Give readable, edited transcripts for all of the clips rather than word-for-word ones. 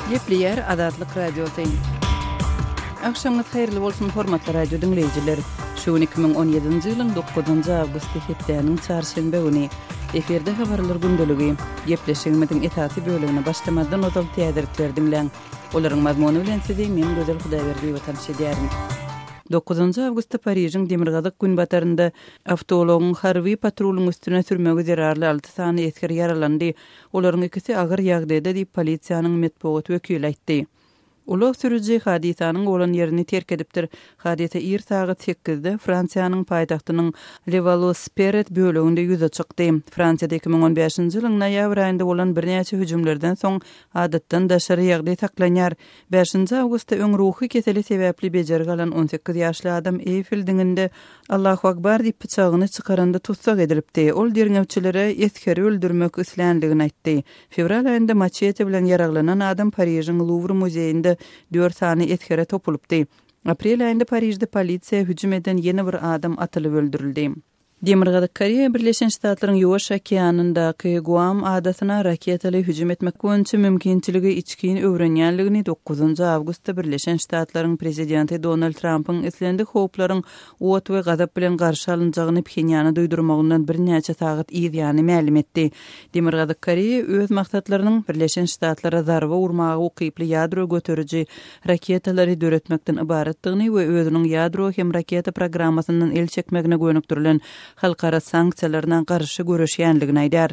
Gepleýär Azatlyk Radiosy. Agşamyňyz haýyrly bolsun, hormatly radio diňleýjiler! Şu gün 2017-nji ýylyň dokuzynjy awgusty hepdäniň çarşenbe güni. Efirde habarlar gündeligi. Gepleşigimiziň esasy bölegine başlamazdan ozal täzelikleri diňläň. Olaryň mazmuny bilen sizi men Gözel Hudaýberdiýewa tanyş edýärin. Dokuzynjy awgustda Parižiň demirgazyk-günbatarynda awtoulagyň harby patrulyň üstüne sürmegi zerarly alty sany esger ýaralandy. Olaryň ikisi agyr ýagdaýda diýip, polisiýanyň metbugat wekili aýtdy. Ulag sürüji hadysanyň bolan ýerini terk edipdir. Hadysa ir sagat sekizde Fransiýanyň paýtagtynyň Levallois-Perret böleginde ýüze çykdy. Fransiýada 2015-nji ýylyň noýabr aýynda bolan birnäçe hüjümlerden soň adatdan daşary ýagdaý saklanýar. Bäşinji awgustda öň ruhy keseli sebäpli bejergi alan 18 ýaşly adam Eýfel diňinde Allahu Akbar diýip pyçagyny çykaranda tussag edilipdi. Ol derňewçilere esgeri öldürmek isländigini aýtdy. Fewral aýynda maçete bilen ýaraglanan adam Parižiň Luwr muzeýinde dört sany esgere topulypdy. Aprel aýynda Parižde polisiýa hüjüm eden ýene bir adam atylyp öldürildi. Demirgazyk Koreýa Birleşen Ştatlaryň Ýuwaş okeanyndaky Guam adasyna raketaly hüjüm etmek boýunça mümkinçiligi içgin öwrenýänligini dokuzynjy awgustda Birleşen Ştatlaryň Prezidenti Donald Trampyň islendik howplaryň ot we gazap bilen garşy alynjagyny Phenýana duýdurmagyndan birnäçe sagat yz ýany mälim etdi. Demirgazyk Koreýa öz maksatlarynyň Birleşen Ştatlara zarba urmaga ukyply ýadro göteriji raketalary döretmekden ybaratdygyny we özüniň ýadro hem raketa programmasyndan el çekmegine gönükdirilen halkara sanksiýalaryna garşy göreşýänligini aýdýar.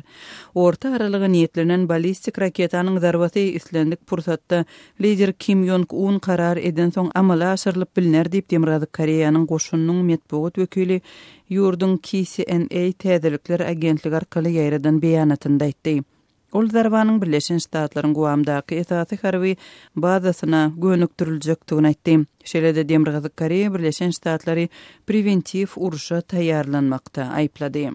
Orta aralyga niýetlenen ballistik raketanyň zarbasy islendik pursatda lider Kim Ýong Un karar edensoň amala aşyrylyp bilner diýip, Demirgazyk Koreýanyň goşunynyň metbugat wekili ýurduň KCNA täzelikler agentligi arkaly ýaýradan beýanatynda aýtdy. Ol zarbanyň Birleşen Ştatlaryň Guamdaky esasy harby bazasyna gönükdiriljekdigini aýtdy. Şeýle-de Demirgazyk Koreýa Birleşen Ştatlary prewentiw urşa taýýarlanmakda aýyplady.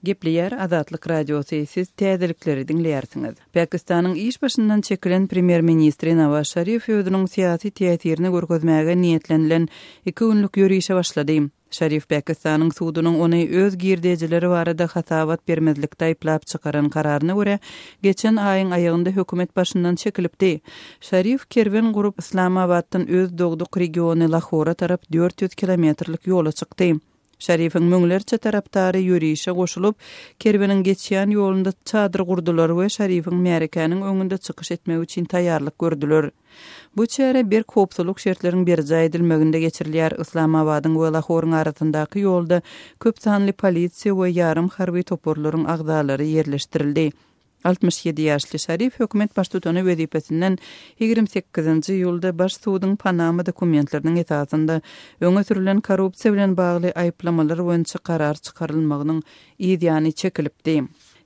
Gepleýär Azatlyk Radiosy, siz täzelikleri diňleýärsiňiz. Pakistanyň iş başyndan çekilen premýer-ministri Nawaz Şarif özüniň syýasy täsirini görkezmäge niýetlenilen iki günlük ýörişe başlady. Şarif Pakistanyň sudunyň ony öz girdejileri barada hasabat bermezlikde aýyplap çykaran kararyna görä, geçen aýyň aýagynda hökümet başyndan çekilipdi. Şarif kerwen gurup, Yslamabatdan öz dogduk regiony Lahora tarap 400 kilometrlik ýola çykdy. Şarifiň müňlerçe tarapdary ýörişe goşulyp, kerweniň geçýän ýolunda çadyr gurdular we Şarifiň märekäniň öňünde çykyş etmegi üçin taýýarlyk gördüler. Bu çäre berk howpsuzlyk şertleriň berjaý edilmeginde geçirilýär. Yslamabadyň we Lahoryň arasyndaky ýolda köp sanly polisiýa we ýarym harby toparlaryň agzalary ýerleşdirildi. 67 ýaşly Şarif hökümet baştutany wezipesinden 28-nji iýulda Baş suduň Panama dokumentleriniň esasynda öňe sürülen korrupsiýa bilen bagly aýyplamalar boýunça karar çykarylmagynyň yzýany çekilipdi.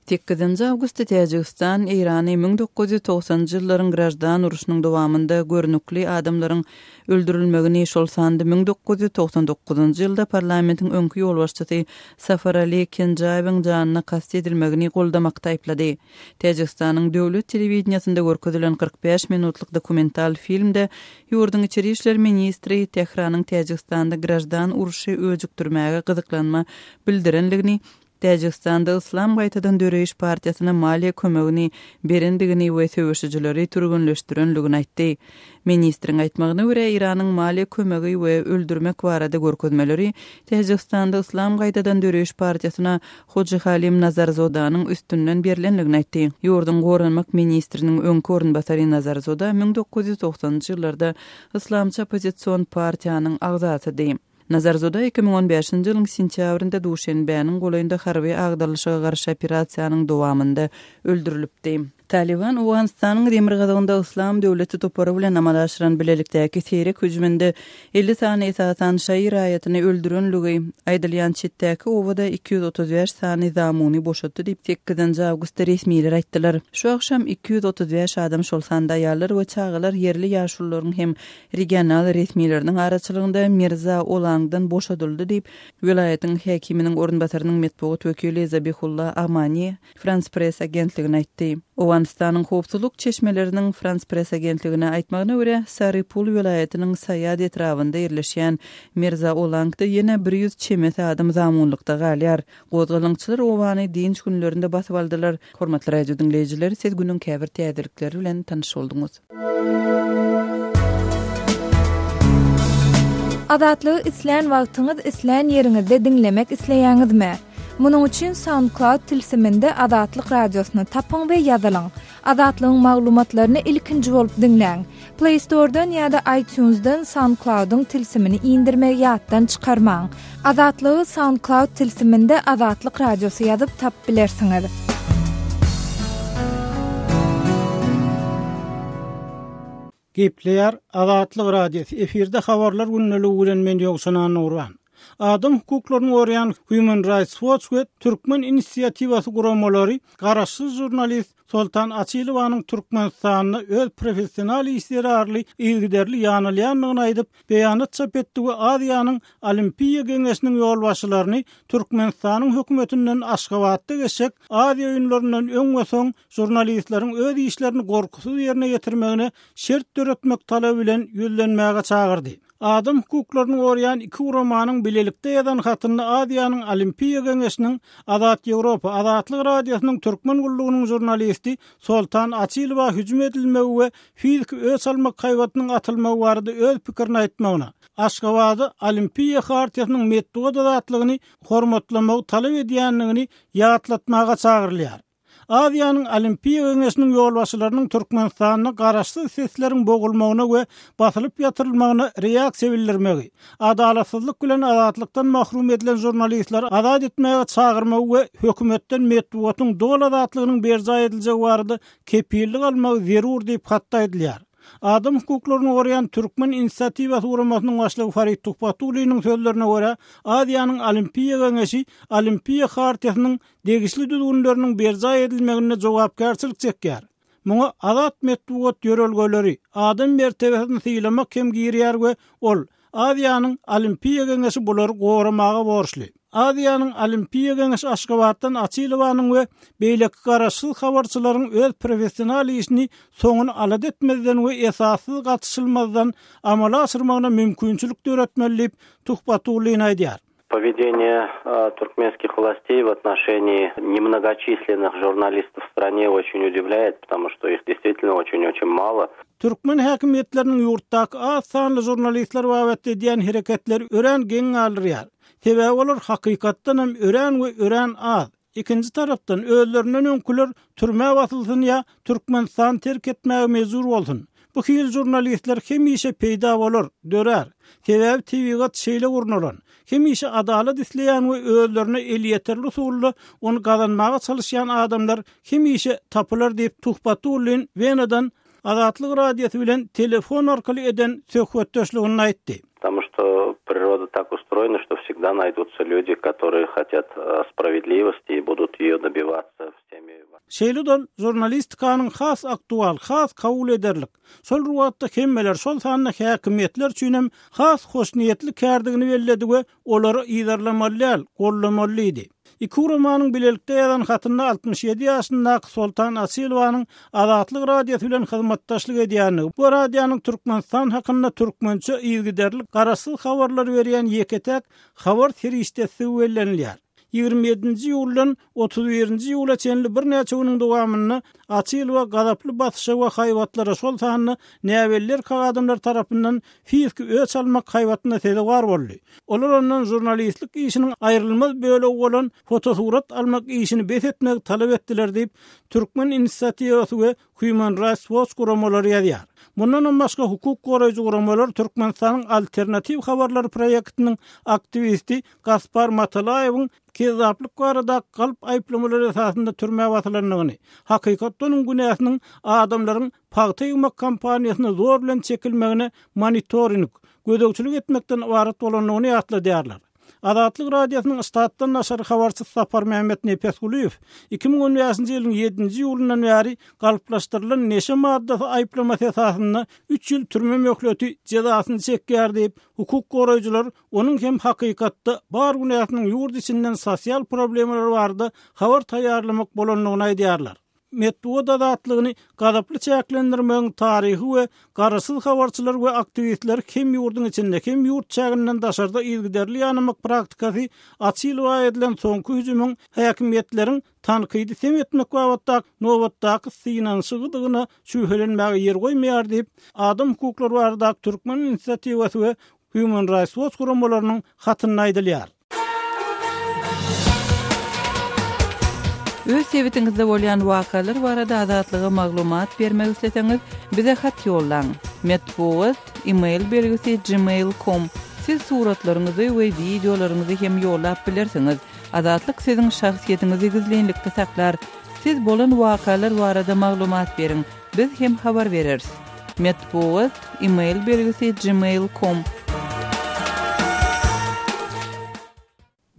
Sekizinji awgustda Täjigistan Eýrany 1990-njy ýyllaryň graždan urşunyň dowamynda görnükli adamlaryň öldürilmegini, şol sanda 1999-njy ýylda parlamentiň öňki ýolbaşçysy Safarali Kenjaýewiň janyna kast edilmegini goldamakda aýyplady. Täjigistanyň döwlet telewideniýesinde görkezilen 45 minutlyk dokumental filmde ýurduň içeri işler ministri Tähranyň Täjigistanda graždan urşy öjükdirmäge gyzyklanma bildirenligini Täjigistanda Yslam gaýtadan döreýiş partiýasyna maliýe kömegini berendigini we söweşijileri türgenleşdirenligini aýtdy. Ministriň aýtmagyna görä, Eýranyň maliýe kömegi we öldürmek barada görkezmeleri Täjigistanda Yslam gaýtadan döreýiş partiýasyna Hojihalim Nazarzodanyň üstünden berlenligini aýtdy. Ýurduň goranmak ministriniň öňki orunbasary Nazarzoda 1990-njy ýyllarda yslamçy oppozision partiýanyň agzasydy. Nazarzoda 2015-nji ýylyň sentýabrynda Duşenbäniň golaýynda harby agdarylyşyga garşy operasiýanyň dowamynda öldürilipdi. Talyban Owganystanyň demirgazygynda Yslam döwleti topary bilen amala aşyran bilelikdäki seýrek hüjüminde 50 sany esasan şaýy raýatyny öldürenligi aýdylýan çetdäki obada 235 sany zamuny boşatdy diýip, sekizinji awgustda resmiler aýtdylar. Şu agşam 235 adam, şol sanda aýallar we çagalar ýerli ýaşulularyň hem regional resmileriniň araçylygynda Mirza Olangdan boşadyldy diýip, welaýatyň häkiminiň orunbasarynyň metbugat wekili Zabihulla Amani Frans Press agentligine aýtdy. Owganystanyň howpsuzlyk çeşmeleriniň Frans Press agentligine aýtmagyna görä, Sary-Pul welaýatynyň Saýad etrabynda ýerleşýän Mirza Olangda ýene 100 çemesi adam zamunlykda galýar. Gozgalaňçylar obany dynç günlerinde basyp aldylar. Hormatly radio diňleýjiler, siz günüň käbir täzelikleri bilen tanyş bolduňyz. Azatlygy islän wagtyňyz, islän ýeriňizde diňlemek isleýäňizmi? Munuň üçin SoundCloud tilsiminde Azatlyk Radiosyny tapyň we ýazylyň. Azatlygyň maglumatlaryny ilkinji bolup diňläň. Play Store-dan ýa-da iTunes-dan SoundCloud-yň tilsimini indirmegi ýatdan çykarmaň. Azatlygy SoundCloud tilsiminde Azatlyk Radiosy ýazyp tapyp bilersiňiz. Gepleýär Azatlyk Radiosy, efirde Habarlar gündeligi bilen men Ýowşan Annagurban. Adam hukuklaryny goraýan Human Rights Watch we Türkmen inisiatiwasy guramalary garaşsyz žurnalist Soltan Açylowanyň Türkmenistanda öz professional işi zerarly yzygiderli ýanalýandygyny aýdyp, beýanat çap etdi we Aziýanyň Olimpiýa geňeşiniň ýolbaşçylaryny Türkmenistanyň hökümetinden Aşgabatda geçjek Aziýa oýunlaryndan öň we soň žurnalistleriň öz işlerini gorkusyz ýerine ýetirmegine şert döretmek talaby bilen ýüzlenmäge çagyrdy. Adam hukuklaryny goraýan iki guramanyň bilelikde ýazan hatynda Aziýanyň Olimpiýa geňeşiniň Azat Ýewropa, Azatlyk Radiosynyň Türkmen gullugynyň žurnalisti Soltan Açylowa hüjüm edilmegi we fiziki öç almak haýbatynyň atylmagy barada öz pikirini aýtmagyna, Aşgabada Olimpiýa Hartiýasynyň metbugat azatlygyny hormatlamagy talap edýändigini ýatlatmaga çagyrylýar. Aziýanyň Olimpiýa geňeşiniň ýolbaşçylarynyň Türkmenistanda garaşsyz sesleriň bogulmagyna we basylyp ýatyrylmagyna reaksiýa bildirmegi, adalatsyzlyk bilen azatlykdan mahrum edilen žurnalistleri azat etmäge çagyrmagy we hökümetden metbugatyň doly azatlygynyň berjaý ediljegi barada kepillik almagy zerur diýip hatda aýdylýar. Adam hukuklaryny goraýan Türkmen inisiatiwasy guramasynyň başlygy Farid Tuhbatulliniň sözlerine görä, Aziýanyň Olimpiýa geňeşi Olimpiýa Hartiýasynyň degişli düzgünleriniň berjaý edilmeginde jogapkärçilik çekýär. Muňa azat metbugat ýörelgeleri, adam mertebesini sylamak hem girýär we ol, Aziýanyň Olimpiýa Geňeşi bulary goramaga borçly. Aziýanyň Olimpiýa Geňeşi Aşgabatdan Açylowanyň we beýleki garaşsyz habarçylaryň öz professional işini soňuny alada etmezden we esassyz gatyşylmazdan amala aşyrmagyna mümkinçilik döretmeli diýip, Tuhbatullin aýdýar. Поведение туркменских властей в отношении немногочисленных журналистов в стране очень удивляет, потому что их действительно очень-очень мало. Türkmen häkimiýetleriniň ýurtdaky az sanly žurnalistler babatda edýän hereketleri örän geň galdyrýar. Sebäbi olar hakykatdan hem örän we örän az. Ikinji tarapdan, özlerinden öňküler türmä basylsyn ýa Türkmenistany terk etmäge mejbur bolsun. Bu hili žurnalistler hemişe peýda bolar, dörär. Sebäbi tebigat şeýle gurnalan. Hemişe adalat isleýän we özlerine elýeterli usulda ony gazanmaga çalyşýan adamlar hemişe tapylar diýip, Tuhbatullin Wenadan Azatlyk Radiosy bilen telefon arkaly eden söhbetdeşliginde aýtdy. Потому что природа так устроена, что всегда найдутся люди, которые хотят справедливости и будут ее добиваться всеми. Şeýle-de ol žurnalistikanyň has aktual, has kabul ederlik, şol bir wagtda hemmeler, şol sanda häkimiýetler üçinem has hoşniýetli kärdigini belledi we olary yzarlamaly däl, goldamaly diýdi. Iki guramanyň bilelikde ýazan hatynda 67 ýaşyndaky Soltan Açylowanyň Azatlyk Radiosy bilen hyzmatdaşlyk edýändigi, bu radionyň Türkmenistan hakynda türkmençe yzygiderli garaşsyz habarlary berýän ýeke-täk habar serişdesidigi bellenilýär. 27-nji iýuldan 31-nji iýula çenli birnäçe günüň dowamynda Açylowa gazaply basyşa we haýbatlara, şol sanda näbelli erkek adamlar tarapyndan fiziki öç almak haýbatyna sezewar boldy. Olar ondan žurnalistlik işiniň aýrylmaz bölegi bolan fotosurat almak işini bes etmegi talap etdiler diýip, Türkmen inisiatiwasy we Human Rights Watch guramalary ýazýar. Mundanam başga hukuk goraýjy guramalar Türkmenistanyň Alternatiw habarlary proýektiniň aktiwisti Gaspar Matalaýewiň kezzaplyk barada galp aýyplamalar esasynda türmä basylandygyny, hakykatda onuň günäsiniň adamlaryň pagta ýygmak kampaniýasyna zor bilen çekilmegine monitoring, gözegçilik etmekden ybarat bolandygyny ýatladýarlar. Azatlyk Radiosynyň ştatdan daşary habarçysy Saparmämmet Nepesgulyýew 2015-nji ýylyň ýedinji iýulyndan bäri galplaşdyrylan neşe maddasy aýyplamasy esasynda üç ýyl türme möhleti jezasyny çekýär diýip, hukuk goraýjylar onuň hem hakykatda bar günäsiniň ýurt içinden sosial problemalar barada habar taýýarlamak bolandygyny aýdýarlar. metbugat azatlygyny gazaply çäklendirmegiň taryhy we garaşsyz habarçylary we aktiwistleri hem ýurduň içinde, hem ýurt çäginden daşarda yzygiderli ýanamak praktikasy açylyp edilen soňky hüjümiň häkimiýetleriň tankydy sem etmek babatdaky nobatdaky synanyşygydygyna şübhelenmäge ýer goýmaýar diýip, adam hukuklary baradaky Türkmen inisiatiwasy we Human Rights Watch guramalarynyň hatynda aýdylýar. Öz sebitiňizde bolýan wakalar barada Azatlyga maglumat bermek isleseňiz, bize hat ýollaň. Metbugat, e-mail belgisi gmail com. Siz suratlaryňyzy we wideolaryňyzy hem ýollap bilersiňiz. Azatlyk siziň şahsyýetiňizi gizlinlikde saklar. Siz bolan wakalar barada maglumat beriň, biz hem habar bereris. Metbugat, e-mail belgisi gmail com.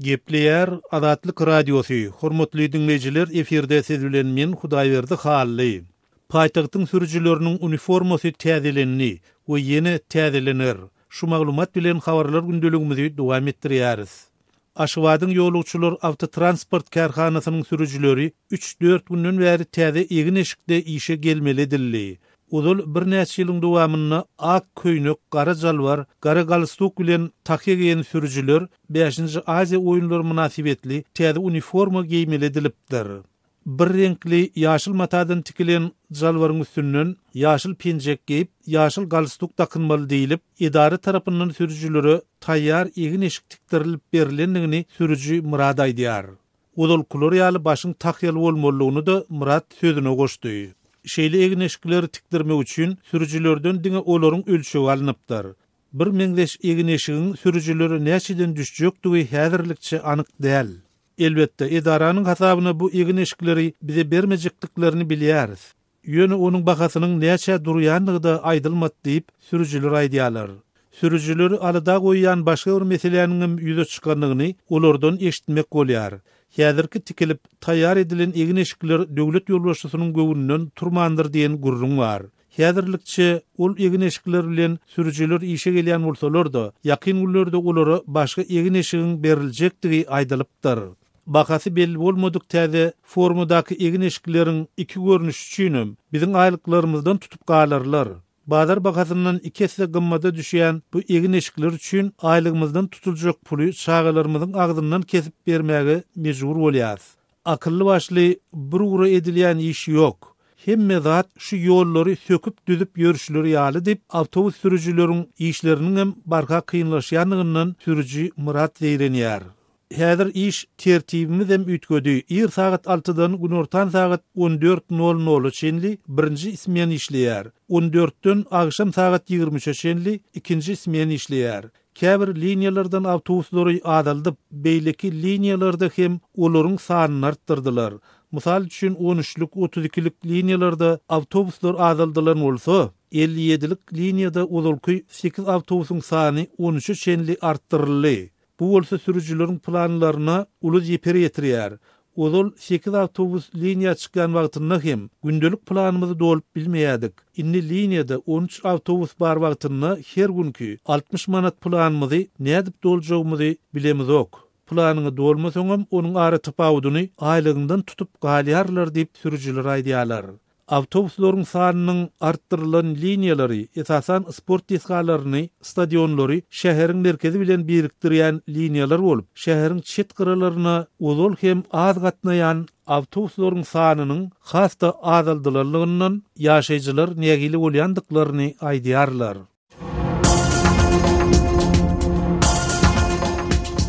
Gepleýär Azatlyk Radiosy, Hormatly diňleýjiler efirde siz bilen men Hudaýberdi Hally. Paýtagtyň sürüjileriniň uniformasy täzelendi we ýene täzelener. Şu maglumat bilen habarlar gündeligimizi dowam etdirýäris. Aşgabadyň ýolagçylar awtotransport kärhanasynyň sürüjileri üç-dört günden bäri täze egin-eşikde işe gelmeli edildi. Ozal birnäçe ýylyň dowamynda ak köýnek, gara jalbar, gara galstuk bilen tahýa geýen sürüjiler Bäşinji Aziýa oýunlary mynasybetli täze uniforma geýmeli edilipdir. Bir reňkli ýaşyl matadan tikilen jalbaryň üstünden ýaşyl penjek geýip, ýaşyl galstuk dakynmaly diýlip, edara tarapyndan sürüjilere taýýar egin-eşik tikdirilip berlendigini sürüji Myrat aýdýar. Ozalkylar ýaly başyň tahýaly bolmalydygyny-da Myrat sözüne goşdy. Şeýle egin-eşikleri tikdirmek üçin sürüjilerden diňe olaryň ölçegi alnypdyr. Bir meňzeş egin-eşigiň sürüjilere näçeden düşjekdigi häzirlikçe anyk däl. Elbetde, edaranyň hasabyna bu egin-eşikleri bize bermejekdiklerini bilýäris. Ýöne onuň bahasynyň näçä durýandygy-da aýdylmady diýip, sürüjiler aýdýarlar. Sürüjileri alada goýýan başga bir meseläniňem ýüze çykandygyny olardan eşitmek bolýar. Häzirki tikilip, taýýar edilen egin-eşikler döwlet ýolbaşçysynyň göwnünden turmandyr diýen gürrüň bar. Häzirlikçe ol egin-eşikler bilen sürüjiler işe gelýän bolsalar-da, ýakyn günlerde olara başga egin-eşigiň beriljekdigi aýdylypdyr. Bahasy belli bolmadyk täze formadaky egin-eşikleriň iki görnüşi üçinem biziň aýlyklarymyzdan tutup galarlar. Bazar bahasyndan iki esse gymmada düşýän bu egin-eşikler üçin aýlygymyzdan tutuljak puly çagalarymyzyň agzyndan kesip bermäge mejbur bolýarys. Akylly-başly bir ugra edilýän iş ýok. Hemme zat şu ýollary söküp-düzüp ýörüşleri ýaly diýip, awtobus sürüjileriň işleriniňem barha kynlaşýandygyndan sürüji Myrat zeýrenýär. Häzir iş tertibimizem üýtgedi. Ir sagat altydan günortan sagat on dört nol nola çenli birinji smen işleýär. On dörtden agşam sagat 23 üçe çenli ikinji smen işleýär. Käbir liniýalardan awtobuslary azaldyp, beýleki liniýalarda hem olaryň sanyny artdyrdylar. Mysal üçin, on üçlük, 32-lik liniýalarda awtobuslar azaldylan bolsa, 57-lik liniýada ozalky sekiz awtobusyň sany on üçe çenli artdyryldy. Bu bolsa sürüjileriň planlaryna uly zeper ýetirýär. Ozal sekiz awtobus liniýa çykýan wagtynda hem gündelik planymyzy dolup bilmeýärdik. Indi liniýada on üç awtobus bar wagtynda her günki 60 manat planymyzy nädip doljagymyzy bilemizok. Planyňy dolmasaňam onuň aratapawudyny aýlygyňdan tutup galýarlar diýip sürüjiler aýdýarlar. Awtobuslaryň sanynyň artdyrylan liniýalary, esasan, sport desgalaryny, stadionlary şäheriň merkezi bilen birikdirýän liniýalar bolup, şäheriň çet gyralaryna ozal hem az gatnaýan awtobuslaryň sanynyň has-da azaldylanlygyndan ýaşaýjylar nägile bolýandyklaryny aýdýarlar.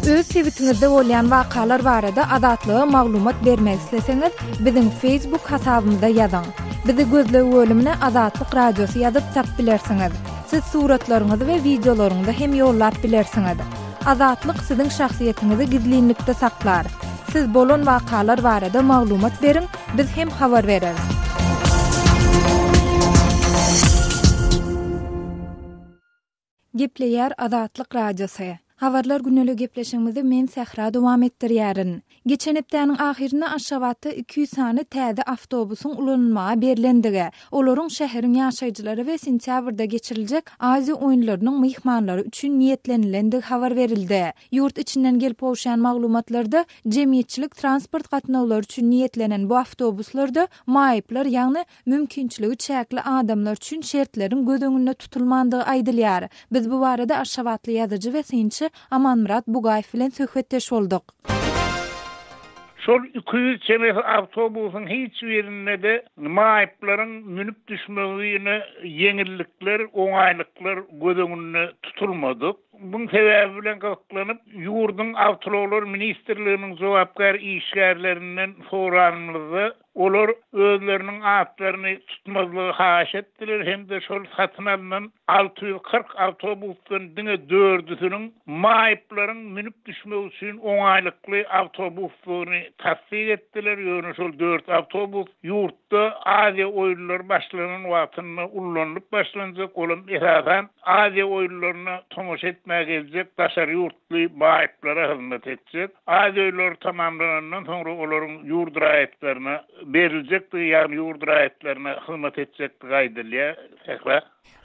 Öz sebitiňizde bolýan wakalar barada Azatlyga maglumat bermek isleseňiz, biziň Facebook hasabymyza ýazyň. Bizi gözleg bölümine Azatlyk Radiosy ýazyp tap bilersiňiz. Siz suratlaryňyzy we wideolaryňyzy hem ýollap bilersiňiz. Azatlyk siziň şahsyýetiňizi gizlinlikde saklar. Siz bolan wakalar barada maglumat beriň, biz hem habar bereris. Gepleýär Azatlyk Radiosy. Habarlar gündelik gepleşigimizi men Sähra dowam etdirýärin. Geçen hepdäniň ahyrynda Aşgabatda 200 sany täze awtobusyň ulanylmaga berlendigi, olaryň şäheriň ýaşaýjylary we sentýabrda geçiriljek Aziýa oýunlarynyň myhmanlary üçin niýetlenilendigi habar berildi. Ýurt içinden gelip gowuşýan maglumatlarda jemgyýetçilik transport gatnawlary üçin niýetlenen bu awtobuslarda maýyplar, ýagny mümkinçiligi çäkli adamlar üçin şertleriň göz öňünde tutulmandygy aýdylýar. Biz bu barada aşgabatly ýazyjy we synçy Amanmyrat Bugaýew bilen söhbetdeş bolduk. Şol 200 çemesi awtobusyň hiç birinde-de maýyplaryň münüp düşmegine ýeňillikler, oňaýlyklar göz öňünde tutulmadyk. Muň sebäbi bilen gyzyklanyp, ýurduň Awtoulaglar ministrliginiň jogapkär işgärlerinden soranymyzda, Olar özleriniň atlaryny tutmazlygy haýyş etdiler hem-de şol satyn alnan 640 awtobusdan diňe dördüsiniň maýyplaryň münüp düşmegi üçin oňaýlykly awtobusdygyny tassyk etdiler, ýöne şol dört awtobus ýurtda Aziýa oýunlary başlanan wagtynda ullanylyp başlanjak, olam esasan Aziýa oýunlaryna tomaşa etmäge geljek daşary ýurtly maýyplara hyzmat etjek. Aziýa oýunlary tamamlanandan soňra olaryň ýurt raýatlaryna beriljekdigi, ýagny ýurt raýatlaryna hyzmat etjekdigi aýdylýar. Sähra.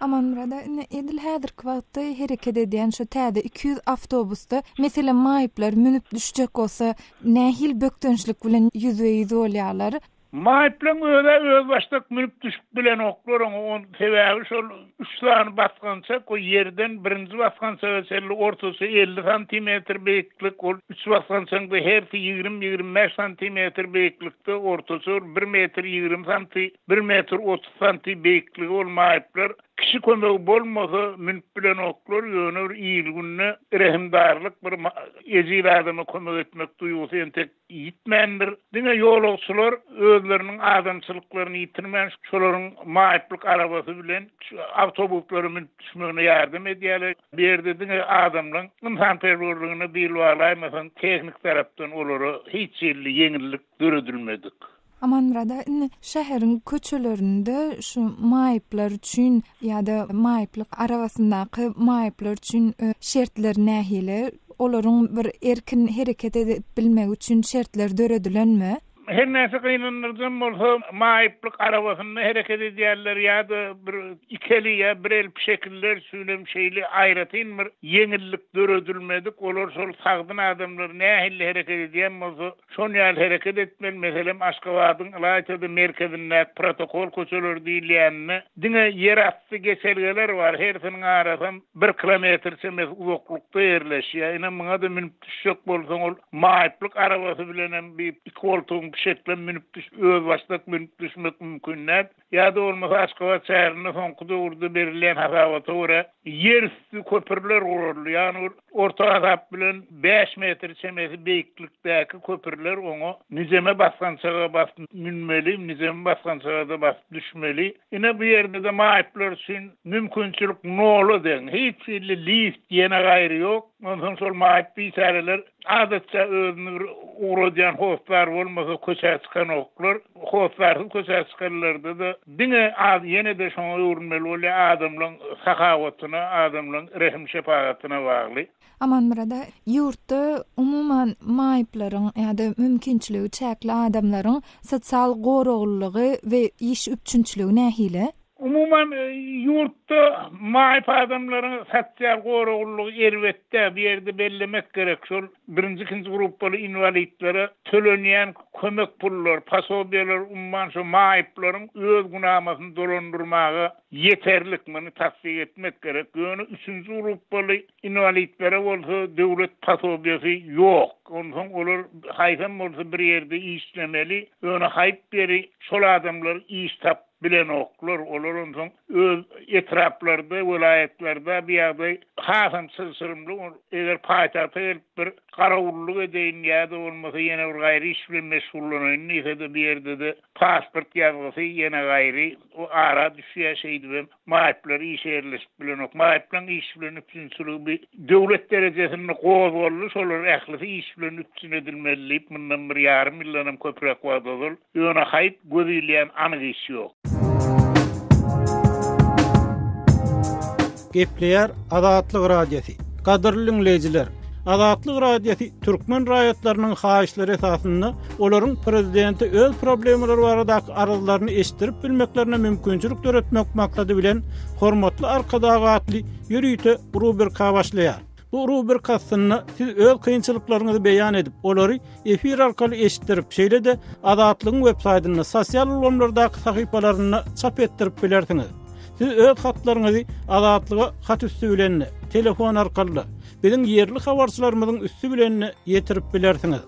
Amanmyrat aga, indi edil häzirki wagtda hereket edýän şu täze 200 awtobusda, meselem, maýyplar münüp düşjek bolsa, nähili bökdençlik bilen ýüzbe-ýüz bolýarlar? Maýyplaryň öz-ä özbaşdak münüp düşüp bilenoklar oňa, on sebäbi şol üç sany basgançak o ýerden birinji basgançaga çenli ortaça 50 santimetr beýiklik, ol üç basgançagyň-da hersi ýigrimi-ýigrimi bäş santimetr beýiklikde ortaça ol bir metr ýigrimi santi, bir metr otuz santi beýikligi ol maýyplar kişi kömegi bolmasa münüp bilenoklar, ýöne bir il-günde rehimdarlyk bir ejiz adama kömek etmek duýgusy entek Ýitmändir. Diňe ýolagçylar özleriniň adamçylyklaryny ýitirmän, şolaryň maýyplyk arabasy bilen awtobuslara münüp düşmegine ýardam edýärler. Bu ýerde diňe adamlaryň ynsanperwerligine bil baglaýmasaň, tehniki tarapdan olara hiç hili ýeňillik döredilmedik. Amanmyrat aga, indi şäheriň köçelerinde şu maýyplar üçin ýa-da maýyplyk arabasyndaky maýyplar üçin şertler nähili? Olaryň bir erkin hereket edip bilmegi üçin şertler döredilenmi? Her näçe gynandyryjam bolsa, maýyplyk arabasynda hereket edýänler ýa-da bir iki eli ýa bir el pişekliler üçin hem şeýle aýratyn bir ýeňillik döredilmedik. Olar şol sagdyn adamlar nähili hereket edýän bolsa, Şon ýaly hereket etmeli, meselem, Aşgabadyň ylaýta-da merkezindäki protokol köçeleri diýilýäninde diňe ýerasty geçelgeler bar, hersiniň arasam bir kilometr çemesi uzaklykda ýerleşýär. Ine, muňa-da münüp düşjek bolsaň, ol maýyplyk arabasy bilenem bir iki goltugyň pişeklem münüp düş, özbaşdak münüp düşmek mümkin däl. Ýa-da bolmasa Aşgabat şäherinde soňky döwürde berilýän hasabata görä, ýerüsti köprüler guruldy. Ýagny bir orta hasap bilen bäş metr çemesi beýiklikdäki köprüler oňa nijeme basgançaga basyp münmeli, nijeme basgançaga-da basyp düşmeli. Ine bu ýerde-de maýyplar üçin mümkinçilik nola deň. Hiç hili lift ýene gaýry ýok. Onsoň şol maýyp biçäreler adatça özüni bir ugradýan hossar bolmasa köçä çykanoklar. Hossarsyz köçä çykanlarda-da diňe az ýene-de şoňa öwrülmeli bolýar, adamlaryň sahawatyna, adamlaryň rehim-şepagatyna bagly. Amanmyrat aga, ýurtda umuman maýyplaryň ýa-da mümkinçiligi çäkli adamlaryň sosial goraglylygy we iş üpjünçiligi nähili? Umuman, ýurtda maýyp adamlaryň sosial goraglylygy erbet däl. Bu ýerde bellemek gerek, şol birinji, ikinji gruppaly inwalidlere tölenýän kömek pullar, posobiýalar umuman şo maýyplaryň öz günamasyny dolandyrmaga ýeterlik, muny tassyk etmek gerek. Ýöne üçünji gruppaly inwalidlere bolsa döwlet posobiýasy ýok. Onsoň olar haýsam bolsa bir ýerde işlemeli, ýöne haýp ýeri şol adamlar iş tapyp bilenoklar, olar onsoň öz etraplarda, welaýatlarda bu ýagdaý hasam çylşyrymly, eger paýtagta gelip bir garawullyk edeýin ýa-da bolmasa ýene bir gaýry iş bilen meşgullanaýyn diýse-de bu ýerde-de pasport ýazgysy ýene gaýry ara düşýär, şeýdibem maýyplar işe ýerleşip bilenok. Maýyplaryň iş bilen üpjünçiligi bir döwlet derejesinde gozgaldy, şolar ählisi iş bilen üpjün edilmeli diýip mundan bir ýarym ýyldanam köpräk wagt ozal Ýöne haýp göz ilýän anyk iş ýok. Gepleýär Azatlyk Radiosy. Gadyrly diňleýjiler! Azatlyk Radiosy türkmen raýatlarynyň haýyşlary esasynda olaryň prezidente öz problemalary baradaky arzlaryny eşitdirip bilmeklerine mümkinçilik döretmek maksady bilen Hormatly Arkadag atly ýörite rubrika başlaýar. Bu rubrika astynda siz öz kynçylyklaryňyzy beýan edip, olary efir arkaly eşitdirip, şeýle-de Azatlygyň web-saýtynda, sosial ulgamlardaky sahypalarynda çap etdirip bilersiňiz. Siz öz hatlaryňyzy Azatlyga hat üsti bilen-de, telefon arkaly-da, biziň ýerli habarçylarymyzyň üsti bilen-de ýetirip bilersiňiz.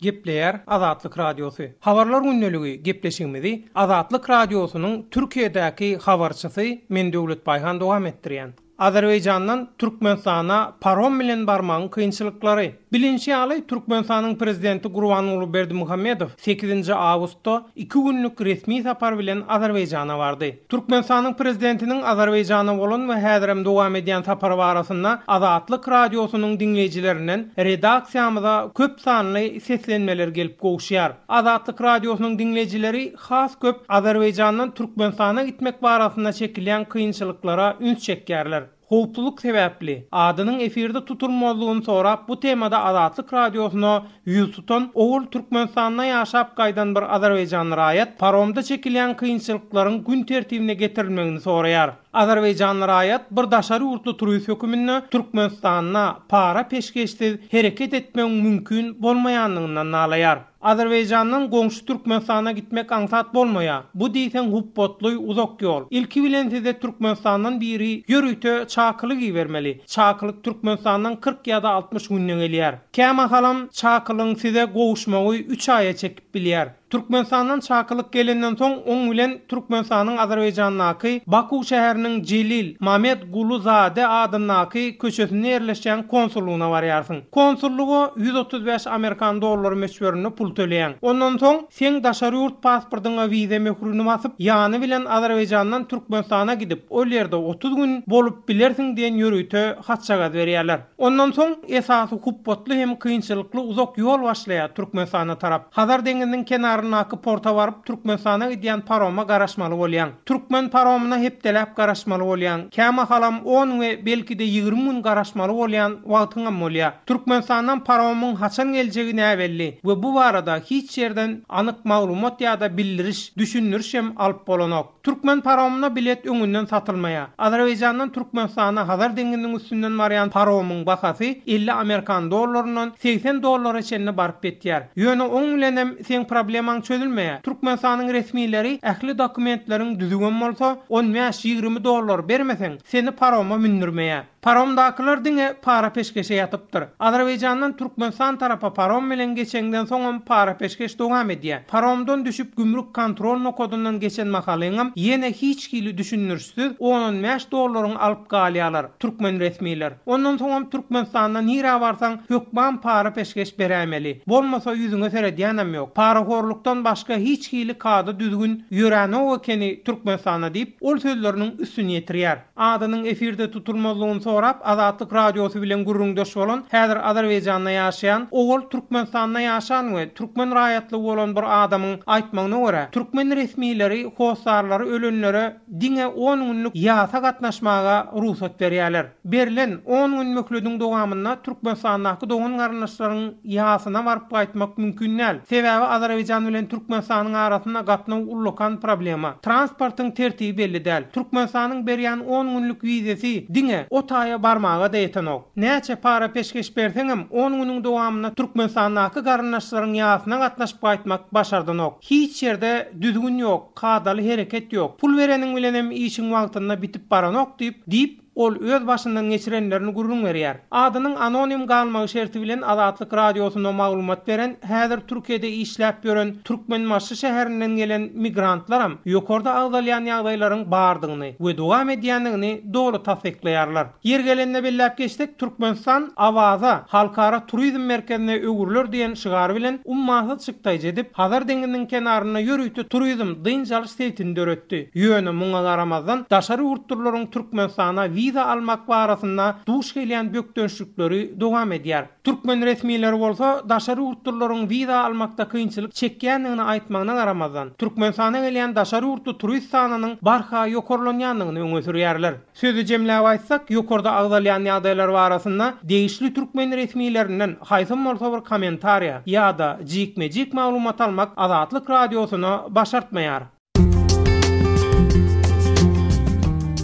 Gepleýär Azatlyk Radiosy. Habarlar gündeligi gepleşigimizi Azatlyk Radiosynyň Türkiýedäki habarçysy men Döwlet Baýhan dowam etdirýän. Azerbaýjandan Türkmenistana parom bilen barmagyň kynçylyklary. Bilinşi ýaly, Türkmenistanyň Prezidenti Gurbanguly Berdimuhamedow sekizinji awgustda iki günlük resmi sapar bilen Azerbaýjana bardy. Türkmenistanyň Prezidentiniň Azerbaýjana bolan we häzirem dowam edýän sapary barasynda Azatlyk Radiosynyň diňleýjilerinden redaksiýamyza köp sanly seslenmeler gelip gowuşýar. Azatlyk Radiosynyň diňleýjileri has köp Azerbaýjandan Türkmenistana gitmek barasynda çekilýän kynçylyklara üns çekýärler. Howpsuzlyk sebäpli, adynyň efirde tutulmazlygyny sorap bu temada Azatlyk Radiosyna ýüz tutan, owal Türkmenistanda ýaşap gaýdan bir azerbaýjanly raýat paromda çekilýän kynçylyklaryň gün tertibine getirilmegini soraýar. Azerbaýjanly raýat bir daşary ýurtly turist höküminde Türkmenistanda para-peşgeşsiz hereket etmegiň mümkin bolmaýandygyndan nalaýar. Azerbaýjandan goňşy Türkmenistana gitmek aňsat bolmaýar. Bu diýseň hupbatly, uzak ýol. Ilki bilen size Türkmenistandan biri ýörite çakylyk ibermeli. Çakylyk Türkmenistandan 40 ýa-da 60 günde gelýär. Kämahalam çakylygyň size gowuşmagy üç aýa çekip bilýär. Türkmenistandan çakylyk gelenden soň oň bilen Türkmenistanyň Azerbaýjandaky Baku şäheriniň Jelil Mamed Gulu Zade adyndaky köçesinde ýerleşýän konsullygyna barýarsyň. Konsullyga 135 amerikan dollary möçberinde pul töleýäň. Ondan soň, seň daşary ýurt pasportyňa wiza möhrüni basyp, ýany bilen Azerbaýjandan Türkmenistana gidip, ol ýerde 30 gün bolup bilersiň diýen ýörite hatjagaz berýärler. Ondan soň, esasy hupbatly hem kynçylykly uzak ýol başlaýar Türkmenistana tarap. Hazar deňiziniň kenaryndaky porta baryp, Türkmenistana gidýän paroma garaşmaly bolýaň. Türkmen paromyna hepdeläp garaşmaly bolýaň. Kämahalam on we belki-de 20 gün garaşmaly bolýan wagtyňam bolýar. Türkmenistandan paromyň haçan geljegi näbelli we bu barada hiç ýerden anyk maglumat ýa-da bildiriş, düşündiriş hem alyp bolanok. Türkmen paromyna bilet öňünden satylmaýar. Azerbaýjandan Türkmenistana Hazar deňziniň üstünden barýan paromyň bahasy 50 amerikan dollaryndan 80 dollara çenli baryp ýetýär. Ýöne oň bilenem seň problemaň çözülmeýär. Türkmenistanyň resmileri ähli dokumentleriň düzügem bolsa, on bäş-ýigrimi dollar bermeseň, seni paroma mündürmeýär. Paromdakylar diňe para-peşgeşe ýatypdyr. Azerbaýjandan Türkmenistan tarapa parom bilen geçeňden soňam para-peşgeş dowam edýär. Paromdan düşüp gümrük kontrol nokadyndan geçen mahalyňam ýene hiç hili düşündirişsiz on-on bäş dollaryňy alyp galýarlar, türkmen resmiler. Ondan soňam Türkmenistanda nirä barsaň hökman para-peşgeş beräýmeli. Bolmasa ýüzüňe seredýänem ýok. Parahorlukdan başga hiç hili kada-düzgün ýöränok ekeni Türkmenistanda diýip, ol sözleriniň üstüni ýetirýär. Adynyň efirde tutulmazlygyny sorap, Azatlyk Radiosy bilen gürrüňdeş bolan, häzir Azerbaýjanda ýaşaýan, owal Türkmenistanda ýaşan we türkmen raýatlygy bolan bir adamyň aýtmagyna görä, türkmen resmileri hossarlary ölenlere diňe on günlük ýasa gatnaşmaga rugsat berýärler. Berlen on gün möhlediň dowamynda Türkmenistandaky dogan-garyndaşlaryň ýasyna baryp gaýtmak mümkin däl. Sebäbi Azerbaýjan bilen Türkmenistanyň arasynda gatnaw ullakan problema. Transportyň tertibi belli däl. Türkmenistanyň berýän on günlük wizesi diňe o taýa barmaga-da ýetenok. Näçe para-peşgeş berseňem, on günüň dowamynda Türkmenistandaky garyndaşlaryň ýasyna gatnaşyp gaýtmak başardanok. Hiç ýerde düzgün ýok, kadaly hereket ýok. Pul bereniň bilenem işiň wagtynda bitip baranok diýip, diýip, Ol öz başyndan geçirenlerini gürrüň berýär. Adynyň anonim galmagy şerti bilen Azatlyk Radiosyna maglumat beren, häzir Türkiýede işläp ýören Türkmenbaşy şäherinden gelen migrantlaram ýokarda agzalýan ýagdaýlaryň bardygyny we dowam edýändigini doly tassyklaýarlar. Ýeri gelende belläp geçsek, Türkmenistan Awaza halkara turizm merkezine öwrüler diýen şygar bilen ummasyz çykdaýjy edip, Hazar deňziniň kenarynda ýörite turizm dynç alyş sebitini döretdi. Ýöne muňa garamazdan, daşary ýurtlylaryň Türkmenistana wiza. wiza almak barasynda duş gelýän bökdençlikleri dowam edýär. Türkmen resmileri bolsa daşary ýurtlularyň wiza almakda kynçylyk çekýändigini aýtmagyna garamazdan, Türkmenistana gelýän daşary ýurtly turist sanynyň barha ýokarlanýandygyny öňe sürýärler. Sözi jemläp aýtsak, ýokarda agzalýan ýagdaýlar barasynda degişli türkmen resmilerinden haýsam bolsa bir kommentariýa ýa-da jikme-jik maglumat almak Azatlyk Radiosyna başartmaýar.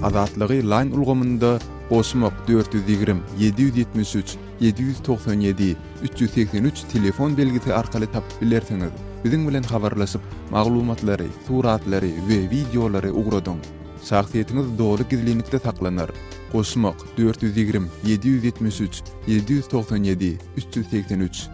Azatlygy Line ulgamynda goşmak 420 773 797 383 telefon belgisi arkaly tapyp bilersiňiz. Biziň bilen habarlaşyp, maglumatlary, suratlary we wideolary ugradyň. Şahsyýetiňiz doly gizlinlikde saklanar. Goşmak, 420 773 797 383.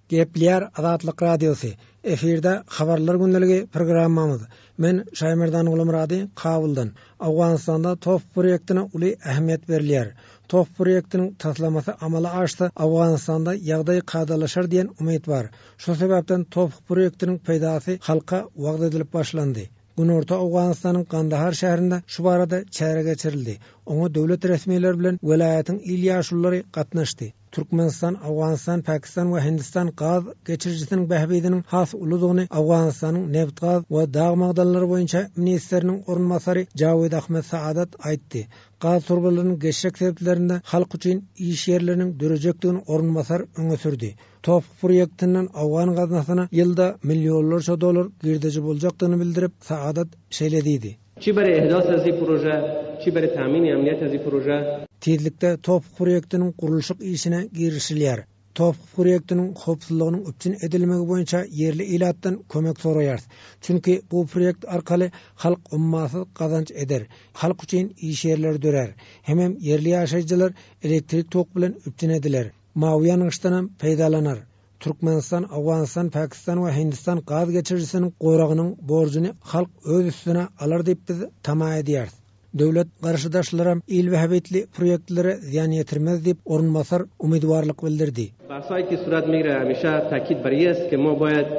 Gepleýär Azatlyk Radiosy. Efirde Habarlar gündeligi programmamyz. Men Şaýmerdan Gulumyrady Kabuldan. Owganystanda TOPH proýektine uly ähmiýet berilýär. TOPH proýektiniň taslamasy amala aşsa, Owganystanda ýagdaý kadalaşar diýen umyt bar. Şu sebäpden TOPH proýektiniň peýdasy halka wagyz edilip başlandy. Günorta Owganystanyň Gandahar şäherinde şu barada çäre geçirildi. Oňa döwlet resmileri bilen welaýatyň il ýaşululary gatnaşdy. Türkmenistan, Owganystan, Pakistan we Hindistan gaz geçirijisiniň bähbidiniň has uludygyny Owganystanyň nebit-gaz we dag magdanlary boýunça ministriniň orunbasary Jawid Ahmed Saadat aýtdy. Gaz turbalarynyň geçjek sebitlerinde halk üçin iş ýerleriniň dörejekdigini orunbasar öňe sürdi. TOPH proýektinden owgan gaznasyna ýylda millionlarça dollar girdeji boljakdygyny bildirip, Saadat şeýle diýdi. Çi bere ihdas ezi proje, çi bere tamini emniyet ezi proje. Tizlikde TOPH proýektiniň gurluşyk işine girişilýär. TOPH proýektiniň howpsuzlygynyň üpjün edilmegi boýunça ýerli ilatdan kömek soraýarys. Çünki bu proýekt arkaly halk ummasyz gazanç eder, halk üçin iş ýerleri dörär. Hemem ýerli ýaşaýjylar elektrik tok bilen üpjün ediler. Mawy ýangyçdanam peýdalanar. Türkmenistan, Owganystan, Pakistan we Hindistan gaz geçirijisiniň goragynyň borjuny halk öz üstüne alar diýip biz tama edýäris. Döwlet garşydaşlaram il bähbitli proýektlere zyýan ýetirmez diýip, orunbasar umydwarlyk bildirdi. Bahshayi ki surat migire hamisha takid bar i ast ke ma bayad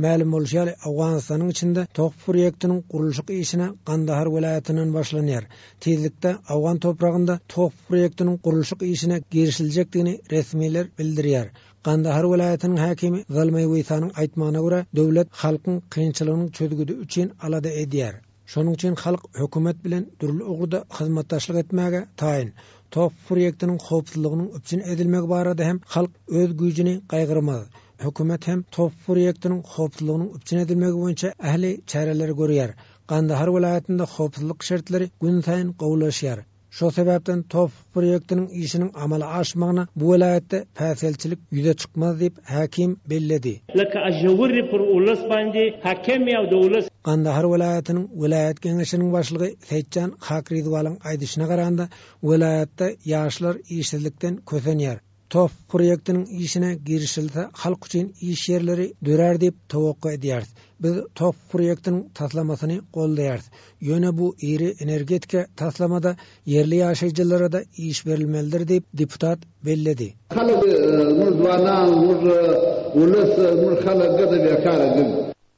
Mälim bolşy ýaly, Owganystanyň içinde TOPH proýektiniň gurluşyk işine Gandahar welaýatyndan başlanýar. Tizlikde owgan topragynda TOPH proýektiniň gurluşyk işine girişiljekdigini resmiler bildirýär. Gandahar welaýatynyň häkimi Zalmaý Weýsanyň aýtmagyna görä, döwlet halkyň kynçylygynyň çözgüdi üçin alada edýär. Şonuň üçin halk hökümet bilen dürli ugurda hyzmatdaşlyk etmäge taýyn. TOPH proýektiniň howpsuzlygynyň üpjün edilmegi barada hem halk öz güýjüni gaýgyrmaz. Hökümet hem TOPH proýektiniň howpsuzlygynyň üpjün edilmegi boýunça ähli çäreleri görýär. Gandahar welaýatynda howpsuzlyk şertleri günsaýyn gowulaşýar. Şol sebäpden TOPH proýektiniň işiniň amala aşmagyna bu welaýatda päsgelçilik ýüze çykmaz diýip, häkim belledi. Gandahar welaýatynyň welaýat geňeşiniň başlygy Seýitjan Hakrizwalyň aýdyşyna garanda, welaýatda ýaşlar işsizlikden kösenýär. TOPH proýektiniň işine girişilse halk üçin iş ýerleri dörär diýip towakga edýäris. Biz TOPH proýektiniň taslamasyny goldaýarys. Ýöne bu iri energetika taslamada ýerli ýaşaýjylara-da iş berilmelidir diýip, deputat belledi.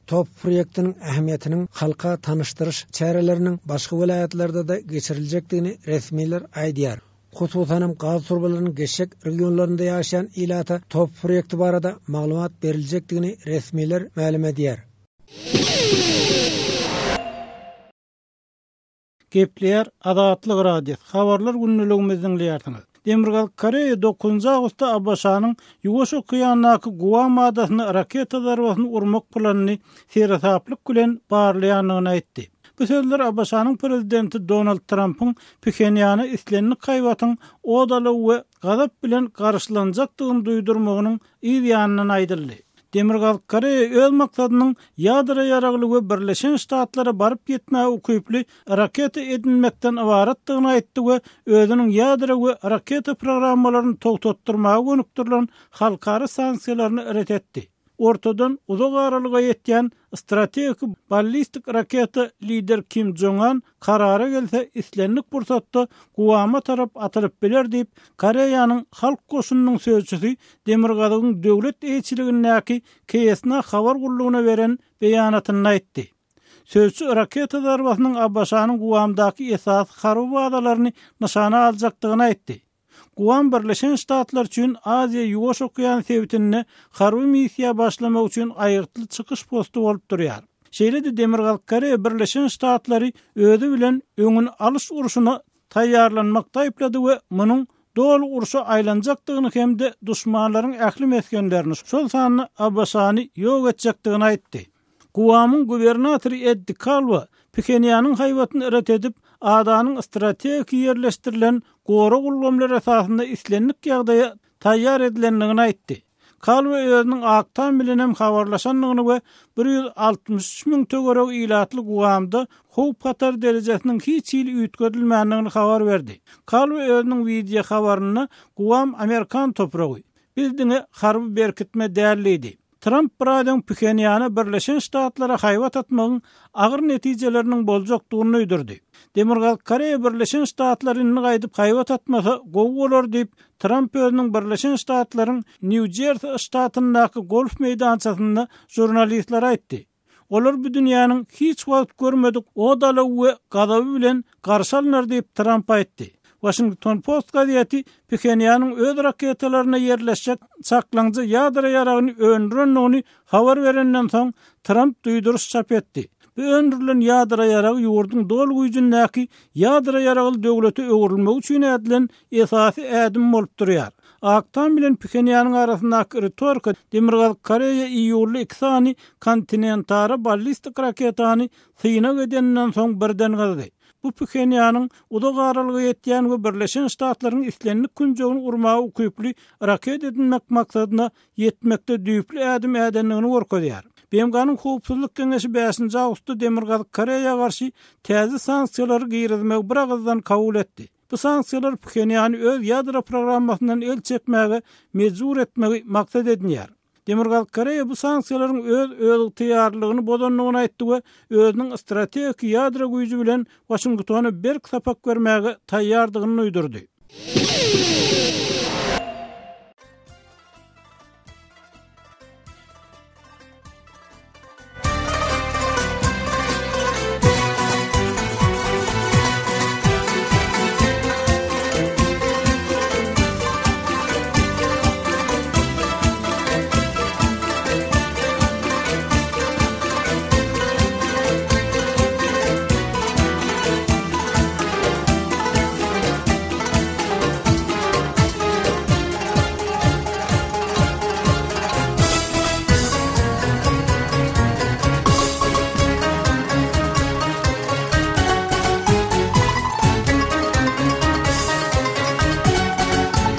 TOPH proýektiniň ähmiýetiniň halka tanyşdyryş çäreleriniň başga welaýatlarda-da geçiriljekdigini resmiler aýdýar. Hususanam gaz turbalarynyň geçjek regionlarynda ýaşaýan ilata TOPH proýekti barada maglumat beriljekdigini resmiler mälim edýär. Gepleýär Azatlyk Radiosy, Habarlar gündeligimizi diňleýärsiňiz. Demirgazyk Koreýa dokuzynjy awgustda ABŞ-nyň Ýuwaş okeandaky Guam adasyna raketa zarbasyny urmak planyny seresaplyk bilen barlaýandygyny aýtdy. Bu sözler ABŞ-nyň prezidenti Donald Trampyň Phenýana islendik haýbatyň ot alaw we gazap bilen garşylanjakdygyny duýdurmagynyň yz ýanyndan aýdyldy. Demirgazyk Koreýa öz maksadynyň ýadro ýaragly we Birleşen Ştatlara baryp ýetmäge ukyply raketa edinmekden ybaratdygyny aýtdy we özüniň ýadro we raketa programmalaryny togtatdyrmaga gönükdirilen halkara sanksiýalaryny ret etdi. Ortadan uzak aralyga ýetýän strategik ballistik raketa lider Kim Jong An karara gelse islendik pursatda Guama tarap atylyp biler diýip, Koreýanyň Halk goşunynyň sözçüsi Demirgazygyň döwlet eýeçiligindäki KSNA habar gullugyna beren beýanatynda aýtdy. Sözçi raketa zarbasynyň ABŞ-nyň Guamdaky esasy harby bazalaryny nyşana aljakdygyny aýtdy. Guam Birleşen Ştatlar üçin Aziýa-Ýuwaş okean sebitinde harby missiýa başlamak üçin aýgytly çykyş posty bolup durýar. Şeýle-de Demirgazyk Koreýa Birleşen Ştatlary özi bilen öňüni alyş urşuna taýýarlanmakda aýyplady we munuň doly urşa aýlanjakdygyny hem-de duşmanlaryň ähli mesgenlerini, şol sanda ABŞ-ny ýok etjekdigini aýtdy. Guamyň gubernatory Eddi Kalwa Phenýanyň haýbatyny ret edip, adanyň strategiki ýerleşdirilen gorag ulgamlary esasynda islendik ýagdaýa taýýar edilendigini aýtdy. Kalwa özüniň Ak Tam bilen hem habarlaşandygyny we 163 müň töweregi ilatly Guamda howp-hatar derejesiniň hiç hili üýtgedilmändigini habar berdi. Kalwa özüniň wideohabarynda Guam amerikan topragy. Biz diňe harby berkitme däl diýdi. Tramp bir aý öň Phenýana Birleşen Ştatlara haýbat atmagyň agyr netijeleriniň boljakdygyny duýdurdy. Demirgazyk Koreýa Birleşen Ştatlar indi gaýdyp haýbat atmasa gowy bolar diýip, Tramp özüniň Birleşen Ştatlaryň Nýu-Jersi ştatyndaky golf meýdançasynda žurnalistlere aýtdy. Olar bu dünýäniň hiç wagt görmedik ot-alawy we gazaby bilen garşy alnar diýip, Tramp aýtdy. Waşington Post gazeti Phenýanyň öz raketalarynda ýerleşjek çaklaňja ýadro ýaragyny öndürendigini habar berenden soň, Tramp duýduryş çap etdi. Bu öndürilen ýadro ýaragy ýurduň doly güýjündäki ýadro ýaragly döwlete öwrülmegi üçin ädilen esasy ädim bolup durýar. Ak Tam bilen Phenýanyň arasyndaky ritorika Demirgazyk Koreýa iýulda iki sany kontinentara ballistik raketany synag edeninden soň birden gyzdy. Bu Phenýanyň uzak aralyga ýetýän we Birleşen Ştatlaryň islendik künjegini urmaga ukyply raket edinmek maksadyna ýetmekde düýpli ädim ädendigini görkezýär. BMG-niň Howpsuzlyk Geňeşi bäşinji awgustda Demirgazyk Koreýa garşy täze sanksiýalary girizmegi biragyzdan kabul etdi. Bu sanksiýalar Phenýany öz ýadro programmasyndan el çekmäge mejbur etmegi maksat edinýär. Demirgazyk Koreýa bu sanksiýalaryň öz özygtyýarlylygyny bozandygyny aýtdy we özüniň strategiki ýadro güýji bilen Waşingtona berk sapak bermäge taýýardygyny duýdurdy.